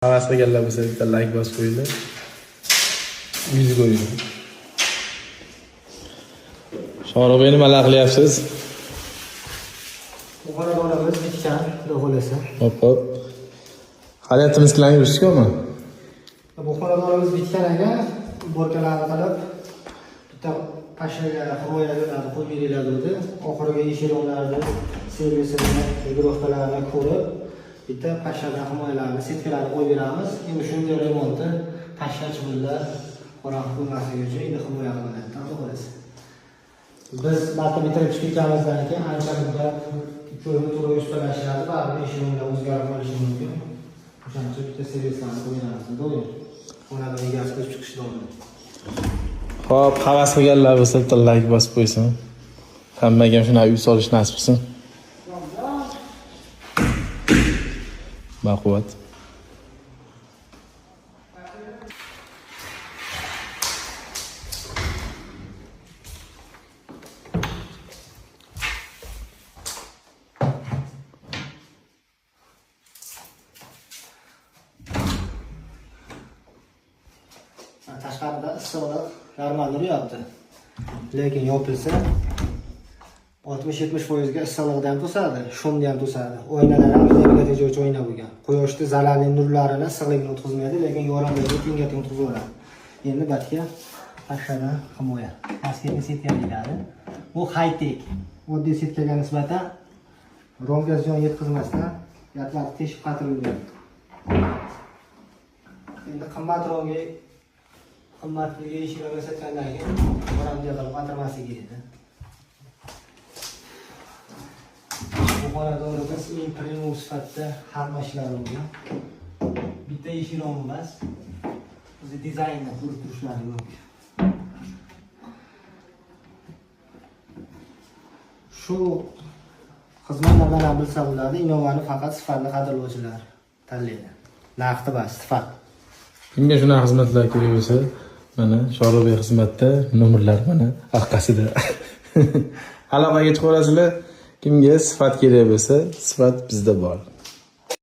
Havas qilganlar bo'lsa bitta layk bosib qo'yinglar. Yuz qo'yinglar. Shohruxbek, nimalar qilyapsiz? Bu xonadonimiz bitgan, xudo xohlasa. Hop hop. Hali ham timiskilanib yuribsizmi? Bu xonadonimiz bitgan ekan, уборка larni qilib, bitta pashaga himoyalarni qo'yib beringlar dedi. Oxiriga eshelonlarni, servisini, регулировка larni ko'rib, bitta pashadan himoyalarni, setkalarni qo'yib beramiz. Endi shunday remontni pasha chivinlar qorong'i qo'ymasligi uchun endi himoya qilinadi, xudo xohlasa. Biz marta bitirib chiqib ketganimizdan keyin ancha muddat ko'rinib to'g'ri ustalashadi, baribir eshelonlar o'zgarib qolishi mumkin. O'shaning uchun bitta servislarni qo'yamiz, to'g'ri. Xonadon egasi ko'chib chiqishdan oldin. Hop, havas qilganlar bo'lsa bitta layk bosib qo'ysin. Hammaga ham shunaqa uy solish nasib qilsin. Baquvvat. Tashqarida issiqlik normal yuribdi. Lekin yopilsa 60-70% ga issiqlikdan ham to'sadi, shumni ham to'sadi. Oynalar ham energiya tejovchi oyna bo'lgan. Quyoshni zararli nurlarini issiqlikni o'tkazmaydi, lekin yorug'likni tengga teng o'tkazaveradi. Endi batga pashadan himoya. Moskitni setka deyiladi. Bu high tech. Oddiy setkaga nisbatan romga ziyon yetkazmasdan yatlarni teshib qatirilgan. Endi qimmat romga qimmat pulga eshiklarga sotgandan keyin oramga qilib qatirmasligi edi. Bu xonadonimiz eng premium sifatda hamma ishlari bo'lgan. Bitta eshik rom emas. O'zi dizaynni ko'rib turishlari mumkin. Shu xizmatlardan ham bilsa bo'ladi, Innovani faqat sifatni qadrlovchilar tanlaydi. Narxni emas, sifat. Kimga shunaqa xizmatlar kerak bo'lsa, mana Shohruxbek xizmatda, nomerlar mana orqasida. Aloqaga chiqaverasizlar. Kimga sifat kerak bo'lsa, sifat bizda bor.